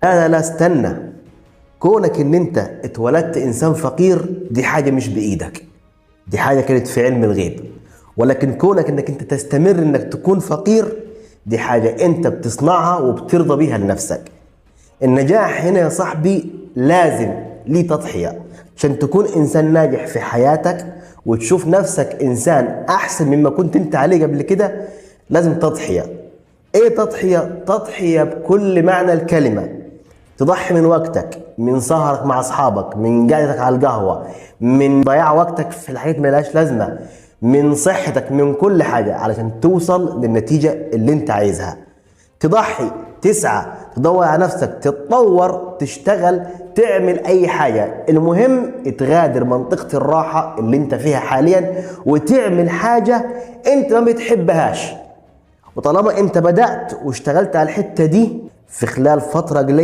لا لا لا، استنى. كونك ان انت اتولدت انسان فقير دي حاجة مش بايدك، دي حاجة كانت في علم الغيب. ولكن كونك انك انت تستمر انك تكون فقير دي حاجة انت بتصنعها وبترضى بيها لنفسك. النجاح هنا يا صاحبي لازم ليه تضحية عشان تكون انسان ناجح في حياتك وتشوف نفسك انسان احسن مما كنت انت عليه قبل كده. لازم تضحية. ايه تضحية؟ تضحية بكل معنى الكلمة. تضحي من وقتك، من سهرك مع اصحابك، من قعدتك على القهوة، من ضياع وقتك في الحاجات ما لهاش لازمة، من صحتك، من كل حاجة علشان توصل للنتيجة اللي انت عايزها. تضحي، تسعى، تدور على نفسك، تتطور، تشتغل، تعمل اي حاجة. المهم تغادر منطقة الراحة اللي انت فيها حاليا وتعمل حاجة انت ما بتحبهاش. وطالما انت بدأت واشتغلت على الحتة دي في خلال فترة قليلة